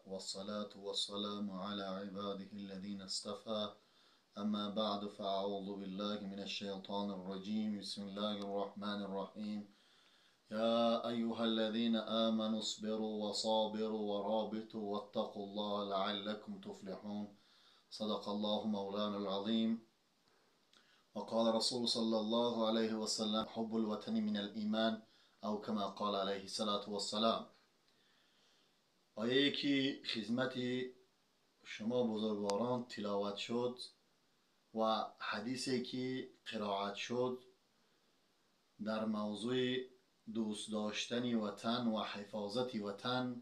والصلاة والسلام على عباده الذين اصطفى. أما بعد، فأعوذ بالله من الشيطان الرجيم. بسم الله الرحمن الرحيم. يا أيها الذين آمنوا اصبروا وصابروا ورابطوا واتقوا الله لعلكم تفلحون. صدق الله مولانا العظيم. وقال رسول صلى الله عليه وسلم: حب الوطن من الإيمان، أو كما قال عليه الصلاة والسلام. آیه که خدمت شما بزرگواران تلاوت شد و حدیثی که قرائت شد در موضوع دوست داشتن وطن و حفاظت وطن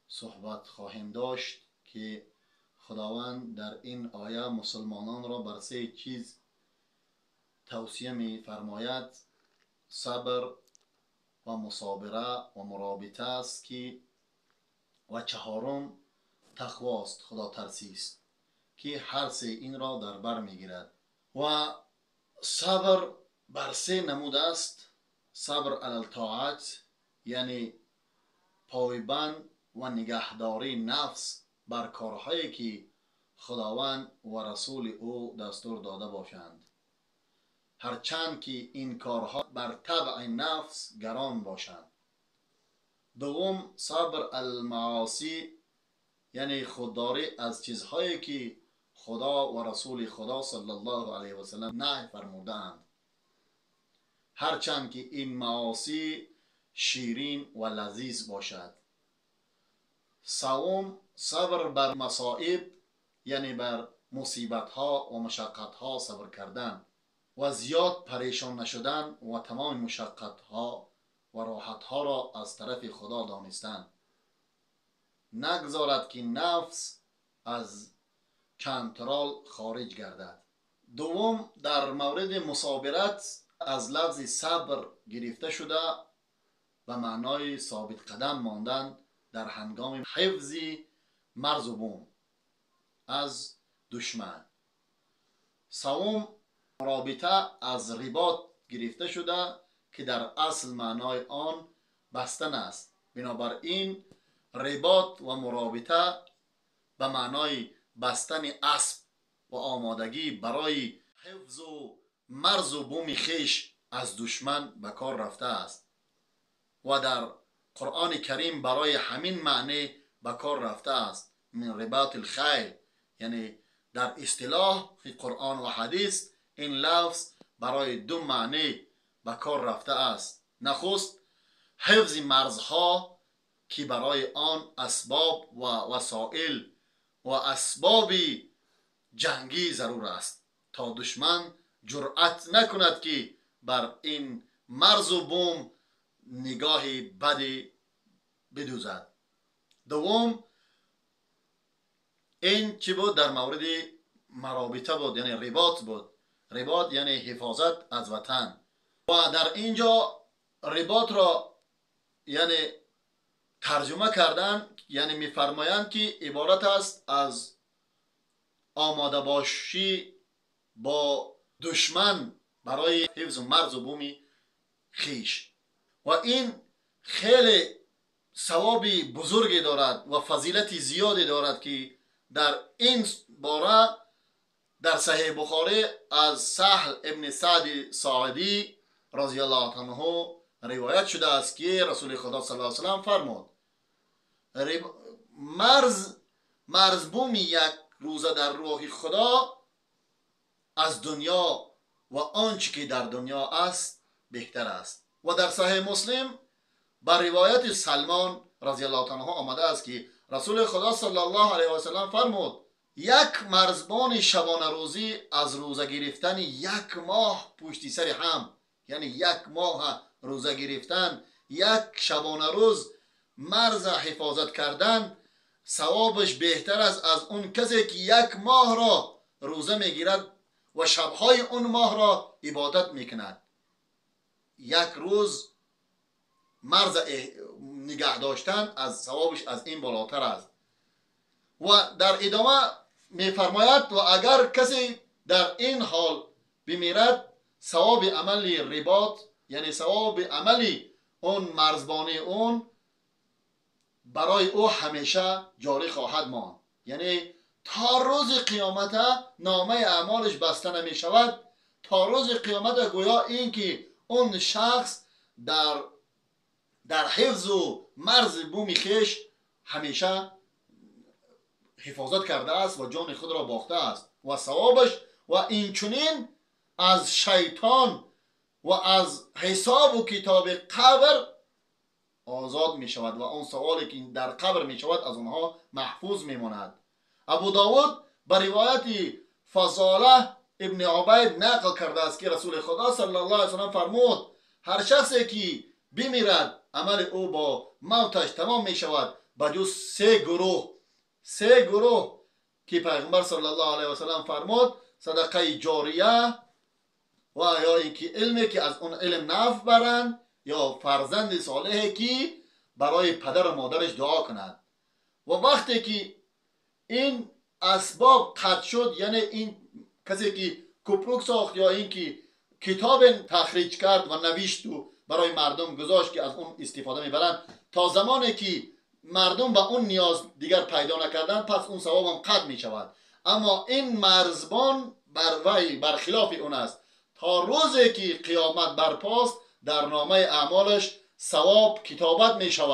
صحبت خواهیم داشت که خداوند در این آیه مسلمانان را بر سه چیز توصیه می فرماید: صبر و مصابره و مرابطه است که و چهارم تقواست، خدا ترسی است که هر سه این را در بر میگیرد. و صبر بر سه نمود است: صبر علی الطاعت، یعنی پایبند و نگهداری نفس بر کارهایی که خداوند و رسول او دستور داده باشند، هرچند که این کارها بر طبع نفس گران باشند. دوم، صبر المعاصی، یعنی خودداری از چیزهایی که خدا و رسول خدا صلی الله علیه و سلم نهی فرمودند، هرچند که این معاصی شیرین و لذیذ باشد. سوم، صبر بر مصائب، یعنی بر مصیبت ها و مشقت ها صبر کردن و زیاد پریشان نشدن و تمام مشقت ها و راحت ها را از طرف خدا دانستن. نگذارد که نفس از کنترل خارج گردد. دوم، در مورد مصابرت از لفظ صبر گرفته شده به معنای ثابت قدم ماندن در هنگام حفظ مرز و بوم از دشمن. سوم، رابطه از رباط گرفته شده که در اصل معنای آن بستن است. بنابراین رباط و مرابطه به معنای بستن اسب و آمادگی برای حفظ و مرز و بوم خویش از دشمن به کار رفته است و در قرآن کریم برای همین معنی به کار رفته است، من رباط الخیل. یعنی در اصطلاح فی قرآن و حدیث این لفظ برای دو معنی به کار رفته است: نخست، حفظ مرزها که برای آن اسباب و وسایل و اسباب جنگی ضرور است تا دشمن جرأت نکند که بر این مرز و بوم نگاه بدی بدوزد. دوم، این چی بود؟ در مورد مرابطه بود، یعنی رباط بود. رباط یعنی حفاظت از وطن. و در اینجا رباط را یعنی ترجمه کردن، یعنی میفرمایند که عبارت است از آماده باشی با دشمن برای حفظ مرز و بوم خویش. و این خیلی ثواب بزرگی دارد و فضیلت زیادی دارد که در این باره در صحیح بخاری از سهل ابن سعد ساعدی رضی الله عنه روایت شده است که رسول خدا صلی الله علیه و سلم فرمود: مرزبوم یک روزه در راه خدا از دنیا و آنچه که در دنیا است بهتر است. و در صحیح مسلم بر روایت سلمان رضی الله عنه آمده است که رسول خدا صلی الله علیه و سلم فرمود: یک مرزبان شبانه روزی از روزه گرفتن یک ماه پشتی سر هم، یعنی یک ماه روزه گرفتن، یک شبانه روز مرز حفاظت کردن، ثوابش بهتر است از اون کسی که یک ماه را روزه میگیرد و شبهای اون ماه را عبادت میکند. یک روز مرز نگه داشتن از ثوابش از این بالاتر است. و در ادامه میفرماید: و اگر کسی در این حال بمیرد، ثواب عمل رباط، یعنی ثواب عملی اون مرزبانی اون барои ӯ ҳамеша ҷорӣ хоҳад монд. Яъне то рӯзи қиёмата номаи аъмолаш баста намешавад. То рӯзи қиёмата гӯё ин ки он шахс дар ҳифзу марзи буми хеш ҳамеша ҳифозат кардааст ва ҷони худро бохтааст ва савобаш ва инчунин аз шайтон ва аз ҳисобу китоби қабр озод мешавад ва он саволе ки дар қабр мешавад аз онҳо маҳфуз мемонад. Абу Довуд ба ривояти Фазола ибни Убайд нақл кардааст, ки Расули Худо саллаллоҳу алайҳи васаллам фармуд: ҳар шахсе ки бимирад, амали ӯ бо мавташ тамом мешавад, ба ҷуз се гурӯҳ. Се гурӯҳ ки пайғамбар саллаллоҳу алайҳи васаллам фармуд: садақаи ҷория ва ё ин ки илме ки аз он илм нафъ баранд, ё фарзанди солеҳе ки барои падару модараш дуо кунад. Ва вақте ки ин асбоб қатъ шуд, яъне ин касе ки купрук сохт ё ин ки китобе тахриҷ кард ва навишту барои мардум гузошт ки аз он истифода мебаранд, то замоне ки мардум ба он ниёз дигар пайдо накарданд, пас он савобам қатъ мешавад. Аммо ин марзбон бар вай бархилофи он аст. То рӯзе ки қиёмат барпост, дар номаи аъмолаш савоб китобат мешавад.